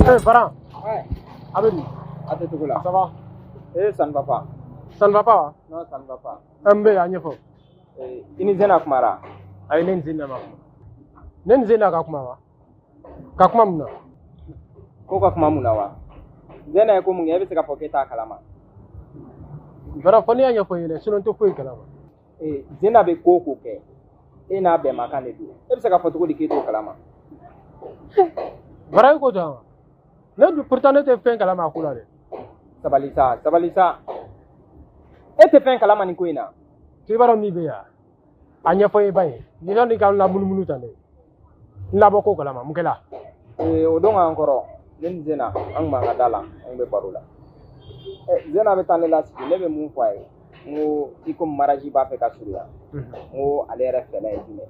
Eh, Baran. Ouais. A bɛ di? A tɛ cogo la. Ça va? Eh, ça ne va pas. Ça ne va pas wa? Non, ça ne va pas. An bɛ a ɲɛfɔ. Eh, i ni Zena kumara. Ayi, ne ni Zena ma kuma. Ne ni Zena ka kuma wa? Ka kuma mun na? Ko ka kuma mun na wa? Zena ye ko mun kɛ, e bɛ se k'a fɔ k'e t'a kalama. Baran, fɔ n'i y'a ɲɛfɔ n ɲɛna, sinon n tɛ foyi kalama. Eh, Zena bɛ ko o ko kɛ, e n'a bɛnmakan de don. E bɛ se k'a fɔ cogo di k'e t'o kalama? Baran, e ko tan wa? Ne dun, pourtant ne tɛ fɛn kalama a ko la dɛ. Sabali sa, sabali sa. E tɛ fɛn kalama nin ko in na. I b'a dɔn min bɛ yan, a ɲɛfɔ n ye ba ye. Yanni ka n lamunumunu tan dɛ. N labɔ ko kalama, mun kɛla? Eh, o don k'an kɔrɔ, ne ni Zena, an kun b'an ka da la, an kun bɛ baro la. Eh, Zena bɛ taa ne lasigi, ne bɛ mun fɔ a ye? N ko i komi mariage b'a fɛ ka surunya. N ko ale yɛrɛ fɛla ye jumɛn?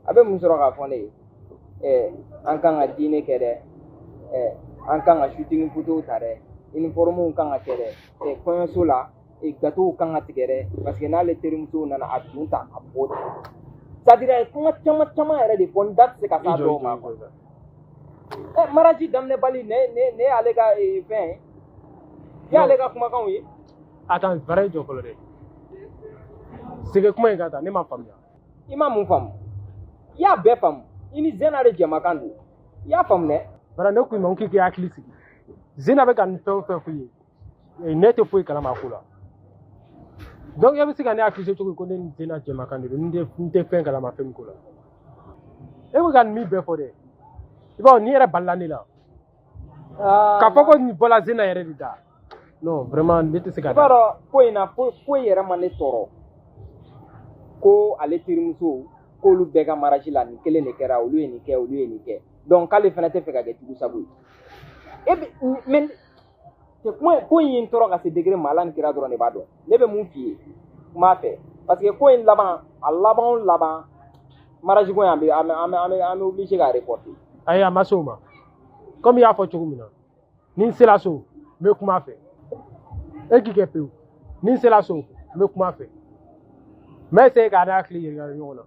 A bɛ mun sɔrɔ k'a fɔ ne ye? Eh, an kan ka dîner kɛ dɛ. Eh, an kan ka shooting photo ta dɛ. Uniforme kan ka kɛ dɛ. Eh, kɔɲɔso la, eh, gâteau kan ka tigɛ dɛ. Parce que n'ale terimusow nana a dun ta a bɔ ten. C'est à dire a ye kuma caman caman yɛrɛ de fɔ, n da tɛ se ka s'a dɔw ma quoi. Eh, mariage daminɛbali ne y'ale ka fɛn ye. I y'ale ka kumakanw ye. Attends, Baran, i jɔ fɔlɔ dɛ. Segin kuma in kan tan, ne m'a faamuya. I ma mun faamu? I y'a bɛɛ faamu. I ni Zena de jɛmakan don. I y'a faamu dɛ. Baran, ne ko i ma n k'i k'i hakili sigi. Zena bɛ ka nin fɛn o fɛn f'i ye, ne tɛ foyi kalama a ko la. Donc e bɛ se ka ne accuser cogo di ko ne ni Zena jɛmakan de don, n tɛ fɛn kalama fɛn min ko la. E bɛ ka nin min bɛɛ fɔ dɛ, i b'a dɔn nin yɛrɛ balila ne la. K'a fɔ ko nin bɔra Zena yɛrɛ de da. Non, vraiment ne tɛ se ka I b'a dɔn ko in na, ko in yɛrɛ ma ne tɔɔrɔ. Ko ale terimuso, k'olu bɛɛ ka mariage la nin kelen de kɛra, olu ye nin kɛ, olu ye nin kɛ. Donc k'ale fana tɛ fɛ ka kɛ jugu sago ye. E bɛ mais kuma ko in ye n tɔɔrɔ ka se degré ma, Ala ni kira dɔrɔn de b'a dɔn. Ne bɛ mun f'i ye, kuma fɛ. Parce que ko in laban, a laban o laban, mariage ko in an bɛ an bɛ an bɛ an bɛ an bɛ obligé k'a reporter. Ayi, a ma se o ma. Komi i y'a fɔ cogo min na, ni n sera so, n bɛ kuma a fɛ. E k'i kɛ pewu. Ni n sera so, n bɛ kuma a fɛ. N bɛ essayer k'a n'a hakili yira ɲɔgɔn na.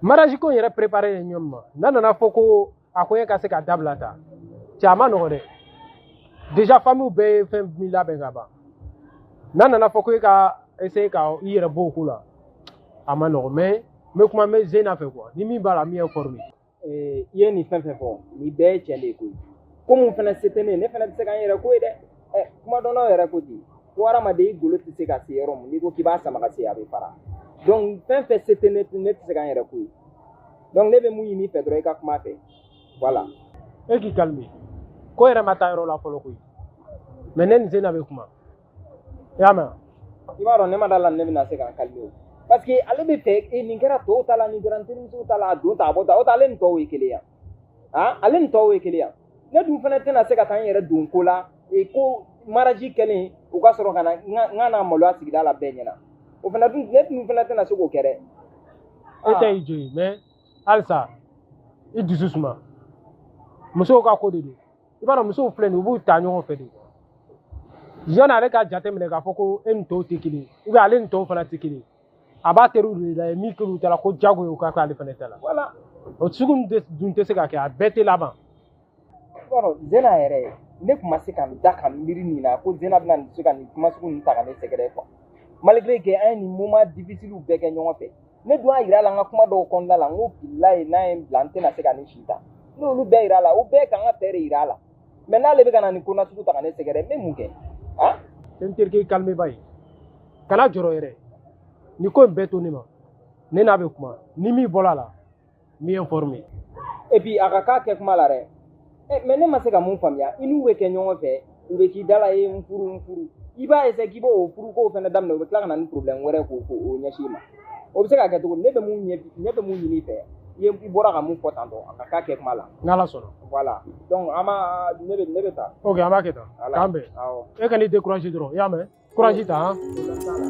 Mariage ko in yɛrɛ préparé ɲɔgɔn ma. N'a nana fɔ ko a koɲɛ ka se ka dabila tan, cɛ a ma nɔgɔn dɛ. Déjà famille bɛɛ ye fɛn min labɛn ka ban. N'a nana fɔ ko e ka essayer ka i yɛrɛ bɔ o ko la, a ma nɔgɔn, mais n bɛ kuma n bɛ Zena fɛ quoi. Ni min b'a la, n b'i informer. I ye nin fɛn fɛn fɔ, nin bɛɛ ye tiɲɛ de ye koyi. Ko mun fana se tɛ ne ye, ne fana tɛ se ka n yɛrɛ ko ye dɛ. Kuma dɔnnaw yɛrɛ ko ten, ko hadamaden i golo tɛ se ka se yɔrɔ min, n'i ko k'i b'a sama ka se, a bɛ fara. Donc fɛn fɛn se tɛ ne, ne tɛ se ka n yɛrɛ ko ye. Donc ne bɛ mun ɲini i fɛ dɔrɔn, i ka kuma fɛ. Voilà. E k'i calmer. Ko yɛrɛ ma taa yɔrɔ la fɔlɔ koyi. Mais ne ni Zena bɛ kuma. I y'a mɛn? I b'a dɔn ne ma da la ne bɛna se ka n calmer o. Parce que ale bɛ fɛ, nin kɛra tɔw ta la, nin kɛra n terimusow ta la, a don ta a bɔ ta, o ta ale ni tɔw ye kelen yan. Han, ale ni tɔw ye kelen yan. Ne dun fana tɛna se ka taa n yɛrɛ don ko la, ko mariage kɛlen u ka sɔrɔ ka na n ka na maloya sigida la bɛɛ ɲɛna. O fana dun, ne dun fana tɛna se k'o kɛ dɛ. E tɛ i jɔ ye, mais halisa i dusu suma. Musow ka ko de don. I b'a dɔn musow filɛ nin ye, u b'u ta ɲɔgɔn fɛ de. Yanni ale ka jate minɛ k'a fɔ ko e ni tɔw tɛ kelen ye, ou bien ale ni tɔw fana tɛ kelen ye. A b'a teriw de lajɛ min kɛr'u ta la ko jago ye u ka k'ale fana ta la. Voilà. O sugu dun tɛ se ka kɛ, a bɛɛ tɛ laban. I b'a dɔn Zena yɛrɛ, ne tun ma se ka n da ka miiri nin na ko Zena bɛna se ka nin kuma sugu ninnu ta ka ne sɛgɛrɛ quoi. Malgré que an ye nin moment difficile bɛɛ kɛ ɲɔgɔn fɛ. Ne dun y'a yira a la n ka kuma dɔw kɔnɔna la, n ko bilayi n'a ye n bila n tɛna se ka nin si ta. Ne y'olu bɛɛ yira a la, o bɛɛ kan ka fɛ de yira a la. Mais n'ale bɛ ka na nin ko nasugu ta ka ne sɛgɛrɛ, n bɛ mun kɛ? Han? N terikɛ, i calme ba ye. Kana jɔrɔ yɛrɛ. Nin ko in bɛɛ to ne ma. Ne n'a bɛ kuma. Ni min bɔra a la, n b'i informer. Et puis a ka k'a kɛ kuma la dɛ. Mais ne ma se ka mun faamuya, i n'u bɛ kɛ ɲɔgɔn fɛ, u bɛ k'i da la ye n furu n furu. I b'a essayer k'i b'o furuko fana daminɛ, u bɛ tila ka na ni problème wɛrɛ k'o ɲɛsin i ma. O bɛ se ka kɛ cogo di? Ne bɛ mun ɲɛ, ne bɛ mun ɲini i fɛ, i bɔra ka mun fɔ tantɔ, a ka k'a kɛ kuma la. N'Ala sɔnna. Voilà. Donc an b'a, ne bɛ taa. Ok, an b'a kɛ tan. K'an bɛn. Awɔ. E ka n'i décourager dɔrɔn, i y'a mɛn? Courage ta han. Problème t'a la.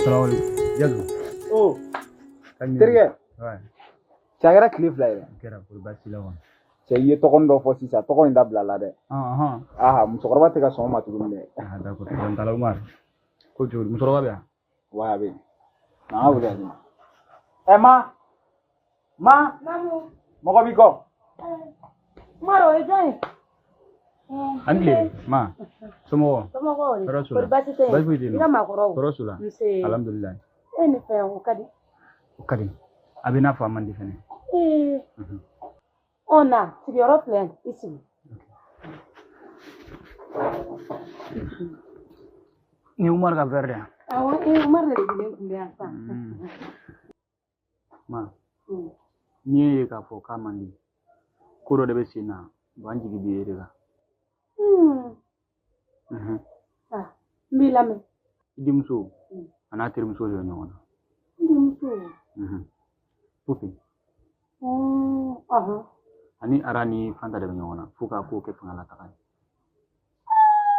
Salaamaaleykum. Diallo. Oh, Kañ terikɛ. Ouais. Cɛ, a kɛra tile 2 ye dɛ. Kɛra, kɔri baasi la kɔni? Cɛ, i ye tɔgɔ dɔ fɔ sisan, tɔgɔ in dabila la dɛ. Ɔhɔn. Aha, musokɔrɔba tɛ ka sɔn o ma tuguni dɛ. Ah, d'accord, problème t'a la. Umar, ko cogo di? Musokɔrɔba bɛ yan? Wa, a bɛ yen. Na an ka wele ka di ma. Ɛ, ma ma. Naamu. Mɔgɔ b'i kɔ. Umaru, o ye jɔn ye? An tile ma, somɔgɔw? Somɔgɔw de? Tɔɔrɔ s'u la. Kɔri baasi tɛ yen? Baasi foyi tɛ yen. I ka maakɔrɔw? Tɔɔrɔ s'u la. Nse. Alhamdulilayi. E ni fɛn o ka di. O ka di, a bɛ n'a fɔ a man di fɛnɛ. Ee. Ɔ, na sigiyɔrɔ filɛ yan, i sigi. Ni Umar ka verre de yan? Awɔ, ee, Umaru de sigilen tun bɛ yan sisan. Ma, n'i ye ye k'a fɔ k'a man di, ko dɔ de bɛ sen na, bon, an jigi b'i e de kan. Ah, n b'i lamɛn. I denmuso a n'a terimuso de bɛ ɲɔgɔn na. N denmuso? Pupe. Ɔhɔn. Ani Ara ni Fanta de bɛ ɲɔgɔn na, fo k'a ko kɛ fanga la taga ye.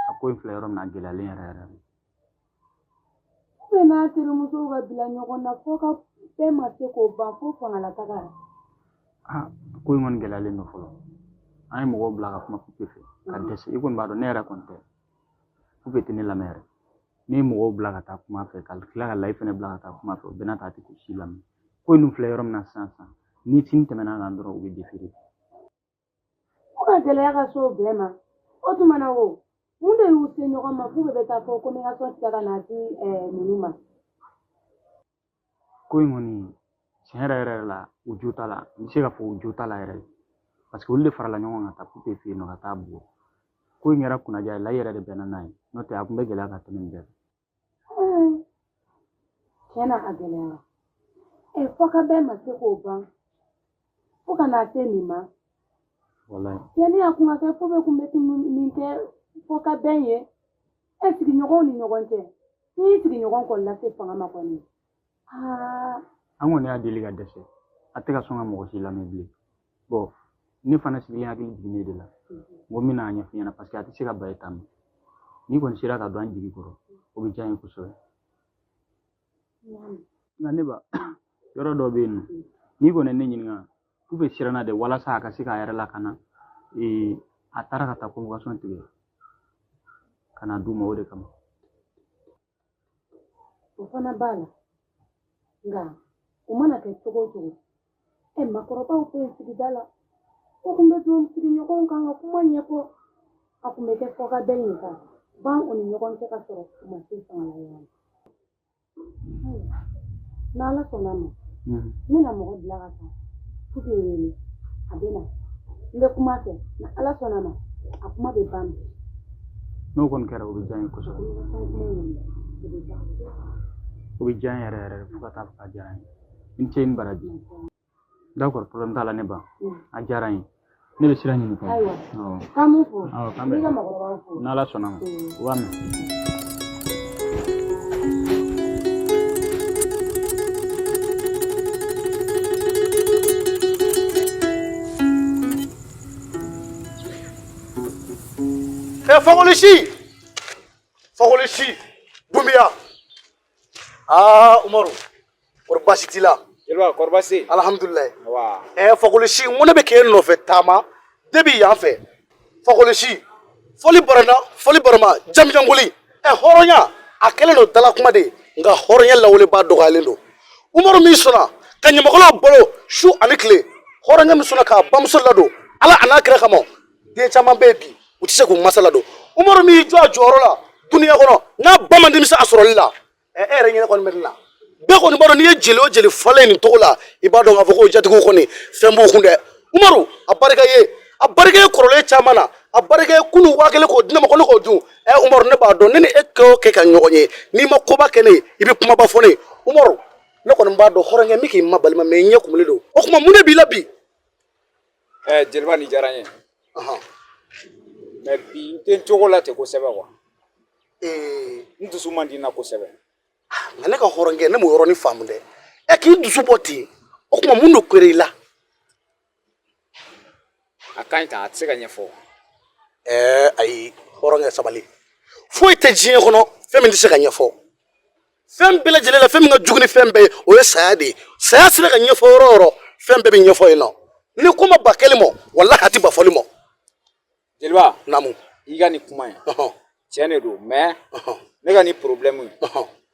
A ko in filɛ yɔrɔ min na, a gɛlɛyalen yɛrɛ yɛrɛ de. Pupe n'a terimusow ka bila ɲɔgɔn na fo ka bɛɛ ma se k'o ban fo fangala taga. Ah, ko in kɔni gɛlɛyalen don fɔlɔ. An ye mɔgɔw bila ka kuma Pupe fɛ ka dɛsɛ. I kɔni b'a dɔn, ne yɛrɛ kɔni tɛ, Pupe tɛ ne lamɛn yɛrɛ. Ne ye mɔgɔw bila ka taa kuma fɛ, ka tila ka Layi fɛnɛ bila ka taa kuma fɛ, o bɛɛ n'a ta, a tɛ k'o si lamɛn. Ko in dun filɛ yɔrɔ min na sisan sisan, ni sini tɛmɛna kan dɔrɔn, u bɛ déféré. Fo ka gɛlɛya ka se o bɛɛ ma, o tuma na, o mun de y'u se ɲɔgɔn ma k'u bɛɛ bɛ taa fɔ communication tigɛ ka na di ninnu ma? Ko in kɔni, tiɲɛ yɛrɛ yɛrɛ la, u jo t'a la. N bɛ se k'a fɔ u jo t'a la yɛrɛ, parce que olu de farala ɲɔgɔn kan ka taa Pupe fɛ yen nɔ ka taa bugɔ. Ko in kɛra kunnaja ye, Layi yɛrɛ de bɛnna n'a ye, n'o tɛ a tun bɛ gɛlɛya ka tɛmɛ nin bɛɛ kan. Tiɲɛ na, a gɛlɛyara. Fɔ ka bɛɛ ma se k'o ban fo ka n'a se nin ma. Walayi. Yanni a kun ka kɛ, fo bɛ kun bɛ nin kɛ fo ka bɛn ye e sigiɲɔgɔnw ni ɲɔgɔn cɛ. N'i y'i sigiɲɔgɔn kɔni lase fanga ma kɔni, aa. An kɔni y'a deli ka dɛsɛ, a tɛ ka sɔn ka mɔgɔ si lamɛn bilen. Bon, ne fana sigilen hakili jiginnen de la, n ko n bɛna a ɲɛf'i ɲɛna, parce que a tɛ se ka ban e ta ma. N'i kɔni sera ka don an jigi kɔrɔ, o bɛ diya n ye kosɛbɛ. Nka ne ba, yɔrɔ dɔ bɛ yen nɔ, n'i kɔni ye ne ɲininka, Pupe siranna de walasa a ka se k'a yɛrɛ lakana. Ee, a taara ka taa convocation tigɛ ka na d'u ma, o de kama. O fana b'a la, nka o mana kɛ cogo o cogo, ɛ, maakɔrɔbaw bɛ yen sigida la, o tun bɛ don sigiɲɔgɔnw kan ka kuma ɲɛfɔ. A tun bɛ kɛ fɔ ka bɛn ye ka ban u ni ɲɔgɔn cɛ, ka sɔrɔ u ma se fanga la ɲɔgɔn. N'Ala sɔnna a ma, n bɛna mɔgɔ bila ka taa Pupe wele, a bɛ na, n bɛ kuma fɛ. Ni Ala sɔnna a ma, a kuma bɛ ban bi. N'o kɔni kɛra, o bɛ diya n ye kosɛbɛ. O bɛ diya n yɛrɛ yɛrɛ, fo ka taa fɔ k'a diyara n ye. I ni ce, i ni baraji. D'accord, problème t'a la. Ne ba, a diyara n ye. Ne bɛ sira ɲini kɔni. Ayiwa. Awɔ. K'an m'u fo. Awɔ, k'an N b'i ka bɛn. mɔgɔkɔrɔbaw fo. N'Ala sɔnna ma, u b'a mɛn. Ɛ, Fakolisi, Fakolisi Dunbiya. Aa, Umaru, kɔri baasi t'i la? Jeliba, kɔri baasi? Alhamdulilayi. Wa. Ɛ, Fakolisi, n ko ne bɛ k'e nɔfɛ taama debi yan fɛ. Fakolisi, fɔli barana, fɔli barama jamijankoli. Ɛ, hɔrɔnya a kɛlen don dala kuma de ye, nka hɔrɔnya lawaleba dɔgɔyalen don. Umaru min sɔnna ka ɲamakalaw balo su ani tile, hɔrɔnya min sɔnna k'a bamuso ladon Ala a n'a kira kama, den caman bɛ yen bi, u tɛ se k'u masa ladon. Umaru min y'i jɔ a jɔyɔrɔ la duniya kɔnɔ, n'a ba man denmisɛn a sɔrɔli la. Ɛ, e yɛrɛ ɲɛnɛ kɔni bɛ ne la. Bɛɛ kɔni b'a dɔn, n'i ye jeli o jeli falen nin cogo la, i b'a dɔn k'a fɔ ko jatigiw kɔni fɛn b'u kun dɛ. Umaru, a barika ye, a barika ye kɔrɔlen caman na, a barika ye kunu 10,000 k'o di ne ma ko ne k'o dun. Ɛ, Umaru, ne b'a dɔn, ne ni e kɛ o kɛ ka ɲɔgɔn ye, n'i ma koba kɛ ne ye, i bɛ kumaba fɔ ne ye. Umaru, ne kɔni b'a dɔn, hɔrɔnkɛ min k'i ma balima mɛ, i ɲɛ kumulen don. O tuma, mun de b'i la bi? Ɛ, jeliba, nin diyara n ye. Mɛ bi, n tɛ n cogo la ten kosɛbɛ kuwa. N dusu man di n na kosɛbɛ. Nka ne ka hɔrɔnkɛ, ne m'o yɔrɔnin faamu dɛ. Ɛ, k'i dusu bɔ ten, o tuma mun de kɛra i la? A ka ɲi tan, a tɛ se ka ɲɛfɔ. Ɛɛ, ayi, hɔrɔnkɛ, sabali. Foyi tɛ diɲɛ kɔnɔ fɛn min tɛ se ka ɲɛfɔ. Fɛn bɛɛ lajɛlen la, fɛn min ka jugu ni fɛn bɛɛ ye, o ye saya de ye. Saya sera ka ɲɛfɔ yɔrɔ o yɔrɔ, Fɛn bɛɛ bɛ ɲɛfɔ yen nɔ. Ni ko ma ba kɛli ma, walahi a ti ba fɔli ma. Jeliba. Naamu. I ka nin kuma in, tiɲɛ de don, mais ne ka nin problème in,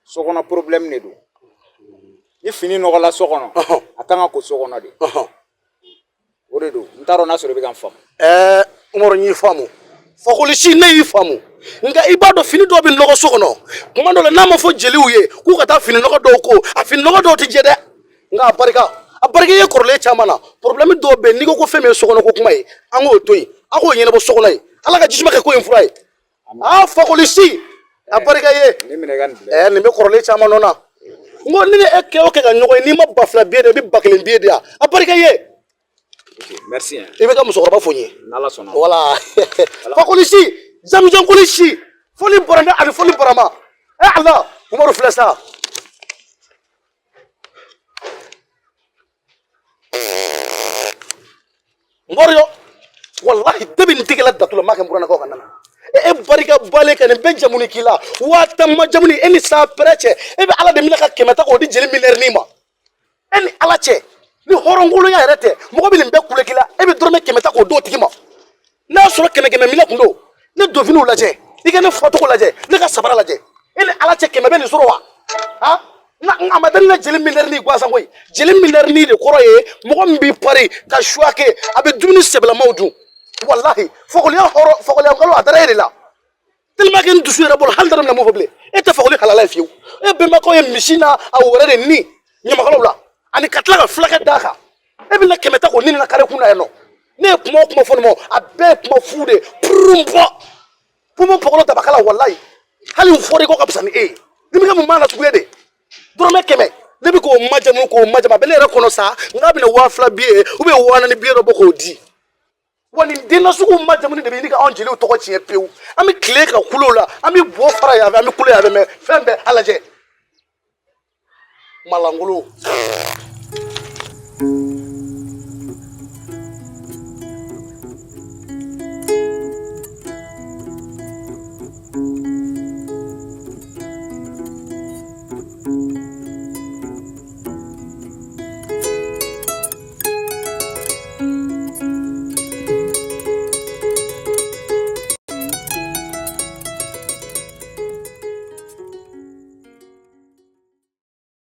so kɔnɔ problème de don. Ni fini nɔgɔla so kɔnɔ, a kan ka ko so kɔnɔ de. O de don. N t'a dɔn n'a sɔrɔ i bɛ ka n faamu. Ɛɛ Umaru, n y'i faamu. Fakoli si, ne y'i faamu, nka i b'a dɔn fini dɔw bɛ nɔgɔ so kɔnɔ kuma dɔ la, n'a ma fɔ jeliw ye k'u ka taa fini nɔgɔ dɔw ko, a fini nɔgɔ dɔw tɛ jɛ dɛ. Nka a barika, a barika ye kɔrɔlen caman na. Problème dɔw bɛ yen, n'i ko ko fɛn min ye sokɔnɔ ko kuma ye, an k'o to yen, an k'o ɲɛnabɔ so kɔnɔ yen. Ala ka jisuma kɛ ko in fura ye. Aa Fakoli si, a barika ye. Nin minɛ, i ka nin bila. Ɛɛ, nin bɛ kɔrɔlen caman nɔ na. N ko ni ni e kɛ o kɛ ka ɲɔgɔn ye, n'i ma 2000 biye de, i bɛ 1000 biye de yan. A barika ye. Ok, merci hein. I bɛ ka musokɔrɔba fo n ye. N'Ala sɔnna. Wala Fakoli si, jamijankoli si, foli bɔrɛ ani foli barama. Ɛ ala, Umaru filɛ sa. Ngɔriyɔ, walahi debi nin tigɛla datu la, m'a kɛ n burannakaw ka nana. E barika bale ka nin bɛɛ jamuni k'i la, 10,000 ma jamuni e ni sa pɛrɛ cɛ. E bɛ ala de minɛ ka 100 ta k'o di jeli miliyɔrini ma. E ni ala cɛ, ni hɔrɔnkolonya yɛrɛ tɛ, mɔgɔ bɛ nin bɛɛ kule k'i la, e bɛ dɔrɔmɛ 100 ta k'o d'o tigi ma. N'a y'a sɔrɔ kɛmɛ kɛmɛ minɛ kun don, ne donfiniw lajɛ, i ka ne fɔcogo lajɛ, ne ka sabara lajɛ. E ni ala cɛ, 100 bɛ nin sɔrɔ wa? Han, a ma da ne la. Jeli miliyɔrini gansan koyi. Jeli miliyɔrini de kɔrɔ ye mɔgɔ min b'i pari ka suwa kɛ, a bɛ dumuni sɛbɛlamaw dun. Walahi fakoliya hɔrɔn, fakoliya nkalo, a dara e de la. Tellement que n dusu yɛrɛ bolo, hali n t'a dɔn n bɛna mun fɔ bilen. E tɛ fakoli halala ye fiyewu. E bɛnbakɛw ye misi n'a a wɛrɛ de ni ɲamakalaw la, ani ka tila ka fulakɛ d'a kan. E bɛna 100 ta k'o ni na kare kun na yan nɔ. Ne ye kuma o kuma fɔ nin ma, a bɛɛ ye kuma fu de ye. Purun bɔ pumu pɔgɔlɔ dabakala. Walayi hali n fɔra i kɔ ka fisa ni e ye. Nimikɛ mun b'a la tugun de, dɔrɔmɛ 100 ne bɛ k'o majamu, k'o majamu, a bɛ ne yɛrɛ kɔnɔ sa n k'a bɛna 2000 biye ou bien 4000 biye dɔ bɔ k'o di. Wa nin den nasugu majamuni de bɛ ɲini ka anw jeliw tɔgɔ tiɲɛ pewu. An bɛ tile ka kulo la, an bɛ bɔ fara yan fɛ, an bɛ kulo yan fɛ, mɛ fɛn bɛɛ a lajɛ malangolo.